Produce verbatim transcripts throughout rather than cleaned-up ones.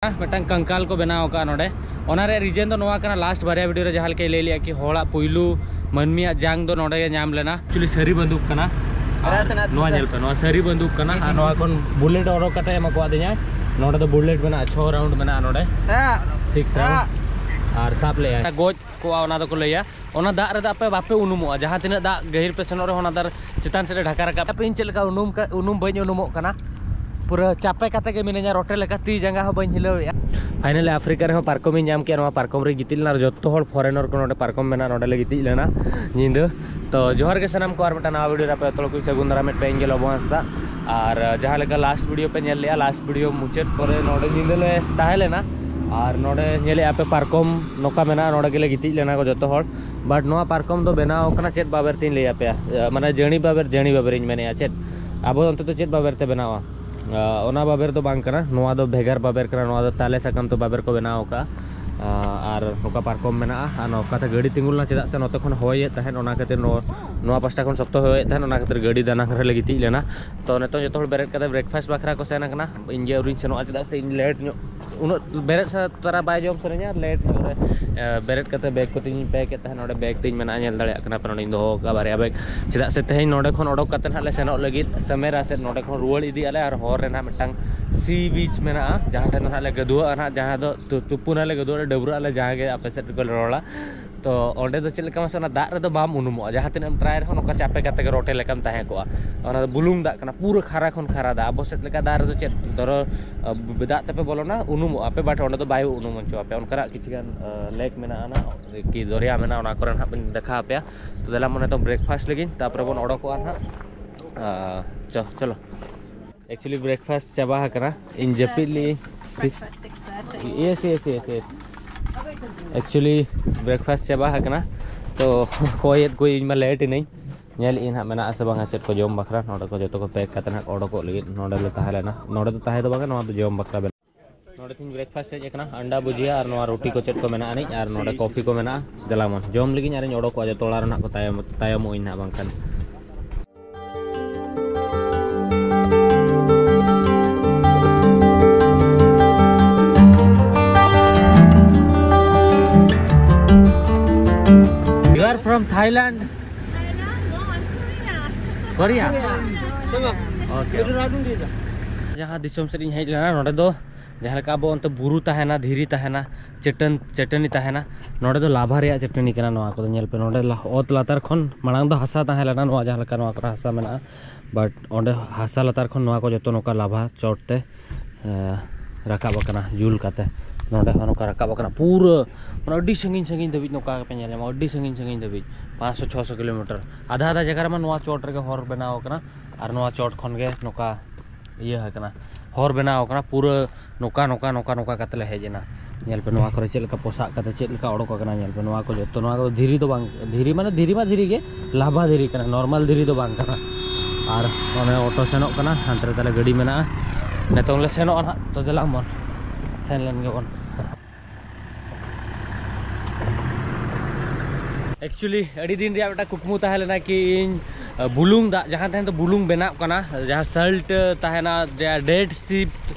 ᱢᱤᱫᱴᱟᱝ ᱠᱚᱝᱠᱟᱞ ᱠᱚ ᱵᱮᱱᱟᱣ ᱟᱠᱟᱫᱼᱟ ᱱᱚᱰᱮ᱾ ᱚᱱᱟ ᱨᱮᱭᱟᱜ ᱨᱤᱡᱮᱱ ᱫᱚ ᱱᱚᱣᱟ ᱠᱟᱱᱟ, ᱞᱟᱥᱴ ᱵᱟᱨᱭᱟ ᱵᱷᱤᱰᱤᱭᱳ ᱨᱮ ᱡᱟᱦᱟᱸ ᱞᱮᱠᱟᱧ ᱞᱟᱹᱭ ᱞᱮᱫᱼᱟ ᱠᱤ ᱦᱚᱲᱟᱜ ᱯᱩᱭᱞᱩ ᱢᱟᱹᱱᱢᱤᱭᱟᱜ ᱡᱟᱝ ᱫᱚ ᱱᱚᱰᱮ ᱜᱮ ᱧᱟᱢ ᱞᱮᱱᱟ᱾ ᱮᱠᱪᱩᱭᱮᱞᱤ ᱥᱟᱹᱨᱤ ᱵᱟᱹᱱᱫᱩᱠ ᱠᱟᱱᱟ᱾ ᱱᱚᱣᱟ ᱧᱮᱞ ᱯᱮ, ᱱᱚᱣᱟ ᱥᱟᱹᱨᱤ ᱵᱟᱹᱱᱫᱩᱠ ᱠᱟᱱᱟ᱾ ᱟᱨ ᱱᱚᱣᱟ ᱠᱷᱚᱱ ᱵᱩᱞᱮᱴ ᱚᱰᱚᱠ ᱠᱟᱛᱮ ᱮᱢᱟ ᱠᱚᱣᱟ ᱫᱤᱧᱟ᱾ ᱱᱚᱰᱮ ᱫᱚ ᱵᱩᱞᱮᱴ ᱢᱮᱱᱟᱜᱼᱟ, ᱪᱷᱚ ᱨᱟᱣᱩᱱᱰ ᱢᱮᱱᱟᱜᱼᱟ ᱱᱚᱰᱮ, ᱥᱤᱠᱥ ᱨᱟᱣᱩᱱᱰ᱾ ᱟᱨ ᱥᱟᱵ ᱞᱮᱜᱼᱟᱭ, ᱜᱚᱡ ᱠᱚᱣᱟ ᱚᱱᱟ ᱫᱚᱠᱚ ᱞᱟᱹᱭᱟ᱾ ᱚᱱᱟ ᱫᱟᱜ ᱨᱮᱫᱚ ᱟᱯᱮ ᱵᱟᱯᱮ ᱩᱱᱩᱢᱚᱜᱼᱟ, ᱡᱟᱦᱟᱸ ᱛᱤᱱᱟᱹᱜ ᱫᱟᱜ ᱜᱟᱹᱦᱤᱨ ᱯᱮ ᱥᱮᱱᱚᱜ ᱨᱮᱦᱚᱸ ᱚᱱᱟ ᱫᱟᱜ ᱪᱮᱛᱟᱱ ᱥᱮᱫ ᱮ ᱰᱷᱟᱠᱟ ᱨᱟᱠᱟᱵ᱾ ᱟᱯᱮ ᱤᱧ ᱪᱮᱫ ᱞᱮᱠᱟ ᱩᱱᱩᱢ ᱠᱟ-, ᱩᱱᱩᱢ ᱵᱟᱹᱧ ᱩᱱᱩᱢᱚᱜ ᱠᱟᱱᱟ, ᱯᱩᱨᱟᱹ ᱪᱟᱯᱮ ᱠᱟᱛᱮ ᱜᱮ ᱢᱤᱱᱟᱹᱧᱟ, ᱨᱚᱴᱮ ᱞᱮᱠᱟ ᱛᱤ ᱡᱟᱸᱜᱟ ᱦᱚᱸ ᱵᱟᱹᱧ ᱦᱤᱞᱟᱹᱣᱮᱫᱼᱟ᱾ ᱯᱷᱟᱭᱱᱟᱞᱤ ᱟᱯᱷᱨᱤᱠᱟ ᱨᱮᱦᱚᱸ ᱯᱟᱨᱠᱚᱢ ᱤᱧ ᱧᱟᱢ ᱠᱮᱫᱼᱟ, ᱱᱚᱣᱟ ᱯᱟᱨᱠᱚᱢ ᱨᱮ ᱜᱤᱛᱤᱡ ᱞᱮᱱᱟ᱾ ᱟᱨ ᱡᱚᱛᱚ ᱦᱚᱲ ᱯᱷᱚᱨᱮᱱᱚᱨ ᱠᱚ ᱱᱚᱰᱮ ᱯᱟᱨᱠᱚᱢ ᱢᱮᱱᱟᱜᱼᱟ, ᱱᱚᱰᱮ ᱞᱮ ᱜᱤᱛᱤᱡ ᱞᱮᱱᱟ ᱧᱤᱫᱟᱹ᱾ ᱛᱚ ᱡᱚᱦᱟᱨ ᱜᱮ ᱥᱟᱱᱟᱢ ᱠᱚ, ᱟᱨ ᱢᱤᱫᱴᱟᱝ ᱱᱟᱣᱟ ᱵᱷᱤᱰᱤᱭᱳ ᱨᱮ ᱟᱯᱮ ᱡᱚᱛᱚ ᱦᱚᱲ ᱠᱚ ᱥᱟᱹᱜᱩᱱ ᱫᱟᱨᱟᱢ ᱢᱮᱫ ᱯᱮ, ᱤᱧ ᱜᱮ ᱞᱚᱵᱚ ᱦᱟᱸᱥᱫᱟ᱾ ᱟᱨ ᱡᱟᱦᱟᱸ ᱞᱮᱠᱟ ᱞᱟᱥᱴ ᱵᱷᱤᱰᱤᱭᱳ ᱯᱮ ᱧᱮᱞ ᱞᱮᱜᱼᱟ, ᱞᱟᱥᱴ ᱵᱷᱤᱰᱤᱭᱳ ᱢᱩᱪᱟᱹᱫ ᱯᱚᱨᱮ ᱱᱚᱰᱮ ᱧᱤᱫᱟᱹ ᱞᱮ ᱛᱟᱦᱮᱸ ᱞᱮᱱᱟ᱾ ᱟᱨ ᱱᱚᱰᱮ ᱧᱮᱞᱮᱜᱼᱟ ᱯᱮ ᱯᱟᱨᱠᱚᱢ ᱱᱚᱝᱠᱟ ᱢᱮᱱᱟᱜᱼᱟ, ᱱᱚᱰᱮ ᱜᱮᱞᱮ ᱜᱤᱛᱤᱡ ᱞᱮᱱᱟ ᱠᱚ ᱡᱚᱛᱚ ᱦᱚᱲ᱾ ᱵᱟᱴ ᱱᱚᱣᱟ ᱯᱟᱨᱠᱚᱢ ᱫᱚ ᱵᱮᱱᱟᱣ ᱠᱟᱱᱟ ᱪᱮᱫ ᱵᱟᱵᱮᱨ ᱛᱤᱧ ᱞᱟᱹᱭ ᱟᱯᱮᱭᱟ, ᱮ, ᱢᱟᱱᱮ ᱡᱟᱹᱲᱤ ᱵᱟᱵᱮᱨ, ᱡᱟᱹᱲᱤ ᱵᱟᱵᱮᱨᱤᱧ ᱢᱮᱱᱮᱜᱼᱟ᱾ ᱪᱮᱫ ᱟᱵᱚ ᱚᱱᱛᱮ ᱫᱚ ᱪᱮᱫ ᱵᱟᱵᱮᱨ ᱛᱮ ᱵᱮᱱᱟᱣᱟ? ᱟ, ᱚᱱᱟ ᱵᱟᱵᱮᱨ ᱫᱚ ᱵᱟᱝ ᱠᱟᱱᱟ, ᱱᱚᱣᱟ ᱫᱚ ᱵᱷᱮᱜᱟᱨ ᱵᱟᱵᱮᱨ ᱠᱟᱱᱟ᱾ ᱱᱚᱣᱟ ᱫᱚ ᱛᱟᱞᱮ ᱥᱟᱠᱟᱢ ᱛᱮ ᱵᱟᱵᱮᱨ ᱠᱚ ᱵᱮᱱᱟᱣ ᱟᱠᱟᱫᱼᱟ᱾ ᱟ, ᱟᱨ ᱱᱚᱝᱠᱟ ᱯᱟᱨᱠᱚᱢ ᱢᱮᱱᱟᱜᱼᱟ᱾ ᱟᱨ ᱱᱚᱝᱠᱟᱛᱮ ᱜᱟᱹᱰᱤ ᱛᱤᱸᱜᱩ ᱞᱮᱱᱟ, ᱪᱮᱫᱟᱜ ᱥᱮ ᱱᱚᱛᱮ ᱠᱷᱚᱱ ᱦᱚᱭᱮᱫ ᱛᱟᱦᱮᱸᱫ, ᱚᱱᱟ ᱠᱷᱟᱹᱛᱤᱨ ᱱᱚᱣᱟ, ᱱᱚᱣᱟ ᱯᱟᱥᱴᱟ ᱠᱷᱚᱱ ᱥᱚᱠᱛᱚ ᱦᱚᱭᱮᱫ ᱛᱟᱦᱮᱸᱫ, ᱚᱱᱟ ᱠᱷᱟᱹᱛᱤᱨ ᱜᱟᱹᱰᱤ ᱫᱟᱱᱟᱝ ᱨᱮᱞᱮ ᱜᱤᱛᱤᱡ ᱞᱮᱱᱟ᱾ ᱛᱚ ᱱᱤᱛᱚᱝ ᱡᱚᱛᱚ ᱦᱚᱲ ᱵᱮᱨᱮᱫ ᱠᱟᱛᱮ ᱵᱨᱮᱠᱯᱷᱟᱥᱴ ᱵᱟᱠᱷᱨᱟ ᱠᱚ ᱥᱮᱱ ᱟᱠᱟᱱᱟ᱾ ᱤᱧ ᱜᱮ ᱟᱹᱣᱨᱤᱧ ᱥᱮᱱᱚᱜᱼᱟ, ᱪᱮᱫᱟᱜ ᱥᱮ ᱤᱧ ᱞᱮᱴ ᱧᱚᱜ, ᱩᱱᱟᱹᱜ ᱵᱮᱨᱮᱫ ᱥᱟᱶ ᱛᱚᱨᱟ ᱵᱟᱭ ᱡᱚᱢ ᱥᱟᱱᱟᱧᱟ᱾ ᱞᱮᱴ ᱧᱚᱜ ᱨᱮ, ᱮ, ᱵᱮᱨᱮᱫ ᱠᱟᱛᱮ ᱵᱮᱜᱽ ᱠᱚ ᱛᱤᱧ ᱯᱮᱠ ᱮᱫ ᱛᱟᱦᱮᱸᱫ᱾ ᱱᱚᱰᱮ ᱵᱮᱜᱽ ᱛᱤᱧ ᱢᱮᱱᱟᱜᱼᱟ, ᱧᱮᱞ ᱫᱟᱲᱮᱭᱟᱜ ᱠᱟᱱᱟ ᱯᱮ, ᱱᱚᱰᱮᱧ ᱫᱚᱦᱚ ᱟᱠᱟᱫᱼᱟ ᱵᱟᱨᱭᱟ ᱵᱮᱜᱽ᱾ ᱪᱮᱫᱟᱜ ᱥᱮ ᱛᱮᱦᱮᱧ ᱱᱚᱰᱮ ᱠᱷᱚᱱ ᱚᱰᱚᱠ ᱠᱟᱛᱮ ᱱᱟᱦᱟᱜ ᱞᱮ ᱥᱮᱱᱚᱜ ᱞᱟᱹᱜᱤᱫ ᱥᱟᱢᱮᱨᱟ ᱥᱮᱫ᱾ ᱱᱚᱰᱮ ᱠᱷᱚᱱ ᱨᱩᱣᱟᱹᱲ ᱤᱫᱤᱜ ᱟᱞᱮ ᱟᱨ ᱦᱚᱨ ᱨᱮ ᱱᱟᱦᱟᱜ ᱢᱤᱫᱴᱟᱝ ᱥᱤ ᱵᱤᱪ ᱢᱮᱱᱟᱜᱼᱟ, ᱡᱟᱦᱟᱸ ᱴᱷᱮᱱ ᱫᱚ ᱱᱟᱦᱟᱜ ᱞᱮ ᱜᱟᱹᱫᱩᱣᱟᱜᱼᱟ ᱱᱟᱦᱟᱜ, ᱡᱟᱦᱟᱸ ᱫᱚ ᱛᱩ-, ᱛᱩᱯᱩᱱᱟᱞᱮ, ᱜᱟᱹᱫᱩᱣᱟᱜ ᱞᱮ, ᱰᱟᱹᱵᱽᱨᱟᱹᱜ ᱟᱞᱮ, ᱡᱟᱦᱟᱸ ᱜᱮ ᱟᱯᱮ ᱥᱮᱫ ᱨᱮᱠᱚ ᱨᱚᱲᱟ᱾ ᱛᱚ ᱚᱸᱰᱮ ᱫᱚ ᱪᱮᱫ ᱞᱮᱠᱟ ᱢᱟᱥᱮ, ᱚᱱᱟ ᱫᱟᱜ ᱨᱮᱫᱚ ᱵᱟᱢ ᱩᱱᱩᱢᱚᱜᱼᱟ, ᱡᱟᱦᱟᱸ ᱛᱤᱱᱟᱹᱜ ᱮᱢ ᱴᱨᱟᱭ ᱨᱮᱦᱚᱸ ᱱᱚᱝᱠᱟ ᱪᱟᱯᱮ ᱠᱟᱛᱮ ᱜᱮ ᱨᱚᱴᱮ ᱞᱮᱠᱟᱢ ᱛᱟᱦᱮᱸ ᱠᱚᱜᱼᱟ᱾ ᱚᱱᱟ ᱫᱚ ᱵᱩᱞᱩᱝ ᱫᱟᱜ ᱠᱟᱱᱟ, ᱯᱩᱨᱟᱹ ᱠᱷᱟᱨᱟ ᱠᱷᱚᱱ ᱠᱷᱟᱨᱟ ᱫᱟᱜ᱾ ᱟᱵᱚ ᱥᱮᱫ ᱞᱮᱠᱟ ᱫᱟᱜ ᱨᱮᱫᱚ ᱪᱮᱫ ᱫᱷᱚᱨᱚ, ᱟ, ᱫᱟᱜ ᱛᱮᱯᱮ ᱵᱚᱞᱚᱱᱟ, ᱩᱱᱩᱢᱚᱜᱼᱟ ᱯᱮ, ᱵᱟᱴ ᱚᱸᱰᱮ ᱫᱚ ᱵᱟᱭ ᱩᱱᱩᱢ ᱦᱚᱪᱚ ᱟᱯᱮ᱾ ᱚᱱᱠᱟᱱᱟᱜ ᱠᱤᱪᱷᱩ ᱜᱟᱱ, ᱟ, ᱞᱮᱠ ᱢᱮᱱᱟᱜᱼᱟ ᱱᱟᱜ, ᱠᱤ ᱫᱚᱨᱭᱟ ᱢᱮᱱᱟᱜᱼᱟ, ᱚᱱᱟ ᱠᱚᱨᱮ ᱱᱟᱦᱟᱜ ᱵᱚᱱ ᱫᱮᱠᱷᱟᱣ ᱟᱯᱮᱭᱟ᱾ ᱛᱚ ᱫᱮᱞᱟ ᱢᱚᱱᱮ ᱛᱚ ᱵᱨᱮᱠᱯᱷᱟᱥᱴ ᱞᱟᱹᱜᱤᱫ, ᱛᱟᱨᱯᱚᱨᱮ ᱵᱚᱱ ᱚᱰᱚᱠᱚᱜᱼᱟ ᱱᱟᱦᱟᱜ᱾ ᱟ, ᱪᱚ, ᱪᱚᱞᱚ᱾ ᱮᱠᱪᱩᱭᱮᱞᱤ ᱵᱨᱮᱠᱯᱷᱟᱥᱴ ᱪᱟᱵᱟ ᱟᱠᱟᱱᱟ, ᱤᱧ ᱡᱟᱹᱯᱤᱫ ᱞᱤᱧ ᱥᱤᱠᱥ᱾ ᱵᱨᱮᱠᱯᱷᱟᱥᱴ ᱥᱤᱠᱥ ᱨᱮ ᱪᱮᱫ? Yes, yes, yes, yes. Actually breakfast ᱪᱟᱵᱟ ᱟᱠᱟᱱᱟ, ᱛᱚ ᱠᱚᱭᱮᱫ ᱠᱚ ᱤᱧ ᱢᱟ ᱞᱮᱴ ᱮᱱᱟᱹᱧ᱾ ᱧᱮᱞ ᱤᱧ ᱦᱟᱸᱜ ᱢᱮᱱᱟᱜᱼᱟ ᱥᱮ ᱵᱟᱝᱟ ᱪᱮᱫ ᱠᱚ ᱡᱚᱢ ᱵᱟᱠᱷᱨᱟ᱾ ᱱᱚᱰᱮ ᱠᱚ ᱡᱚᱛᱚ ᱠᱚ ᱯᱮᱠ ᱠᱟᱛᱮ ᱱᱟᱦᱟᱜ ᱠᱚ ᱚᱰᱚᱠᱚᱜ ᱞᱟᱹᱜᱤᱫ᱾ ᱱᱚᱰᱮ ᱞᱮ ᱛᱟᱦᱮᱸ ᱞᱮᱱᱟ, ᱱᱚᱰᱮ ᱫᱚ ᱛᱟᱦᱮᱸ ᱫᱚ ᱵᱟᱝᱟ, ᱱᱚᱣᱟ ᱫᱚ ᱡᱚᱢ ᱵᱟᱠᱷᱨᱟ ᱵᱮᱱᱟᱣ᱾ ᱱᱚᱰᱮ ᱛᱤᱧ ᱵᱨᱮᱠᱯᱷᱟᱥᱴ ᱦᱮᱡ ᱟᱠᱟᱱᱟ, ᱟᱱᱰᱟ ᱵᱷᱩᱡᱤᱭᱟ ᱟᱨ ᱱᱚᱣᱟ ᱨᱩᱴᱤ ᱠᱚ ᱪᱮᱫ ᱠᱚ ᱢᱮᱱᱟᱜᱼᱟ ᱟᱹᱱᱤᱡ, ᱟᱨ ᱱᱚᱰᱮ ᱠᱚᱯᱷᱤ ᱠᱚ ᱢᱮᱱᱟᱜᱼᱟ᱾ ᱫᱮᱞᱟ ᱢᱟ ᱡᱚᱢ ᱞᱮᱜᱤᱧ ᱟᱨᱤᱧ ᱚᱰᱚᱠᱚᱜᱼᱟ, ᱡᱚᱛᱚ ᱚᱲᱟᱜ ᱨᱮ ᱱᱟᱦᱟᱜ ᱠᱚ ᱛᱟᱭᱚᱢ, ᱛᱟᱭᱚᱢᱚᱜ ᱟᱹᱧ ᱱᱟᱦᱟᱜ ᱵᱟᱝᱠᱷᱟᱱ᱾ Thailand. Korea. Okay. ᱡᱟᱦᱟᱸ ᱫᱤᱥᱚᱢ ᱥᱮᱫ ᱤᱧ ᱦᱮᱡ ᱞᱮᱱᱟ, ᱱᱚᱰᱮ ᱫᱚ ᱡᱟᱦᱟᱸ ᱞᱮᱠᱟ ᱟᱵᱚ ᱚᱱᱛᱮ ᱵᱩᱨᱩ ᱛᱟᱦᱮᱱᱟ, ᱫᱷᱤᱨᱤ ᱛᱟᱦᱮᱱᱟ, ᱪᱟᱹᱴᱟᱹᱱ ᱪᱟᱹᱴᱟᱹᱱᱤ ᱛᱟᱦᱮᱱᱟ, ᱱᱚᱰᱮ ᱫᱚ ᱞᱟᱵᱷᱟ ᱨᱮᱭᱟᱜ ᱪᱟᱹᱴᱟᱹᱱᱤ ᱠᱟᱱᱟ᱾ ᱱᱚᱣᱟ ᱠᱚᱫᱚ ᱧᱮᱞ ᱯᱮ, ᱱᱚᱰᱮ ᱞᱟ- ᱚᱛ ᱞᱟᱛᱟᱨ ᱠᱷᱚᱱ, ᱢᱟᱲᱟᱝ ᱫᱚ ᱦᱟᱥᱟ ᱛᱟᱦᱮᱸ ᱞᱮᱱᱟ, ᱱᱚᱣᱟ ᱡᱟᱦᱟᱸ ᱞᱮᱠᱟ ᱱᱚᱣᱟ ᱠᱚᱨᱮ ᱦᱟᱥᱟ ᱢᱮᱱᱟᱜᱼᱟ, but ᱚᱸᱰᱮ ᱦᱟᱥᱟ ᱞᱟᱛᱟᱨ ᱠᱷᱚᱱ ᱱᱚᱣᱟ ᱠᱚ ᱡᱚᱛᱚ ᱱᱚᱝᱠᱟ ᱞᱟᱵᱷᱟ ᱪᱚᱴ ᱛᱮ ᱮ, ᱨᱟᱠᱟᱵ ᱟᱠᱟᱱᱟ, ᱡᱩᱞ ᱠᱟᱛᱮ᱾ ᱱᱚᱸᱰᱮ ᱦᱚᱸ ᱱᱚᱝᱠᱟ ᱨᱟᱠᱟᱵ ᱟᱠᱟᱱᱟ, ᱯᱩᱨᱟᱹ ᱢᱟᱱᱮ ᱟᱹᱰᱤ ᱥᱟᱺᱜᱤᱧ ᱥᱟᱺᱜᱤᱧ ᱫᱷᱟᱹᱵᱤᱡ ᱱᱚᱝᱠᱟ ᱜᱮᱯᱮ ᱧᱮᱞ ᱧᱟᱢᱟ, ᱟᱹᱰᱤ ᱥᱟᱺᱜᱤᱧ ᱥᱟᱺᱜᱤᱧ ᱫᱷᱟᱹᱵᱤᱡ, ᱯᱟᱸᱪᱥᱚ ᱪᱷᱚᱥᱚ ᱠᱤᱞᱳᱢᱤᱴᱟᱨ᱾ ᱟᱫᱷᱟ ᱟᱫᱷᱟ ᱡᱟᱭᱜᱟ ᱨᱮᱢᱟ ᱱᱚᱣᱟ ᱪᱚᱴ ᱨᱮᱜᱮ ᱦᱚᱨ ᱵᱮᱱᱟᱣ ᱟᱠᱟᱱᱟ, ᱟᱨ ᱱᱚᱣᱟ ᱪᱚᱴ ᱠᱷᱚᱱ ᱜᱮ ᱱᱚᱝᱠᱟ ᱤᱭᱟᱹ ᱟᱠᱟᱱᱟ, ᱦᱚᱨ ᱵᱮᱱᱟᱣ ᱟᱠᱟᱱᱟ, ᱯᱩᱨᱟᱹ ᱱᱚᱝᱠᱟ ᱱᱚᱝᱠᱟ ᱱᱚᱝᱠᱟ ᱱᱚᱝᱠᱟ ᱠᱟᱛᱮ ᱞᱮ ᱦᱮᱡ ᱮᱱᱟ᱾ ᱧᱮᱞ ᱯᱮ ᱱᱚᱣᱟ ᱠᱚᱨᱮ ᱪᱮᱫ ᱞᱮᱠᱟ ᱯᱚᱥᱟᱜ ᱠᱟᱛᱮ ᱪᱮᱫ ᱞᱮᱠᱟ ᱚᱰᱚᱠ ᱟᱠᱟᱱᱟ᱾ ᱧᱮᱞ ᱯᱮ ᱱᱚᱣᱟ ᱠᱚ ᱡᱚᱛᱚ, ᱱᱚᱣᱟ ᱠᱚ ᱫᱷᱤᱨᱤ ᱫᱚ ᱵᱟᱝ, ᱫᱷᱤᱨᱤ ᱢᱟᱱᱮ ᱫᱷᱤᱨᱤ ᱢᱟ ᱫᱷᱤᱨᱤ ᱜᱮ, ᱞᱟᱵᱷᱟ ᱫᱷᱤᱨᱤ ᱠᱟᱱᱟ, ᱱᱚᱨᱢᱟᱞ ᱫᱷᱤᱨᱤ ᱫᱚ ᱵᱟᱝ ᱠᱟᱱᱟ᱾ ᱟᱨ ᱚᱱᱮ ᱚᱴᱳ ᱥᱮᱱᱚᱜ ᱠᱟᱱᱟ, ᱦᱟᱱᱛᱮ ᱨᱮ ᱛᱟᱞᱮ ᱜᱟᱹᱰᱤ ᱢᱮᱱᱟᱜᱼᱟ᱾ ᱱᱤᱛᱚᱝ ᱞᱮ ᱥᱮᱱᱚᱜᱼᱟ ᱱᱟᱦᱟᱜ, ᱛᱚ ᱫᱮᱞᱟ ᱵᱚᱱ ᱥᱮᱱ ᱞᱮᱱ ᱜᱮᱵᱚᱱ᱾ Actually ᱟᱹᱰᱤ ᱫᱤᱱ ᱨᱮᱭᱟᱜ ᱢᱤᱫᱴᱟᱝ ᱠᱩᱠᱢᱩ ᱛᱟᱦᱮᱸ ᱞᱮᱱᱟ ᱠᱤ ᱤᱧ, ᱟ, ᱵᱩᱞᱩᱝ ᱫᱟᱜ, ᱡᱟᱦᱟᱸ ᱛᱟᱦᱮᱸ ᱫᱚ ᱵᱩᱞᱩᱝ ᱵᱮᱱᱟᱜ ᱠᱟᱱᱟ, ᱡᱟᱦᱟᱸ ᱥᱟᱞᱴ ᱛᱟᱦᱮᱱᱟ, ᱡᱟᱦᱟᱸ ᱰᱮᱰ ᱥᱤ,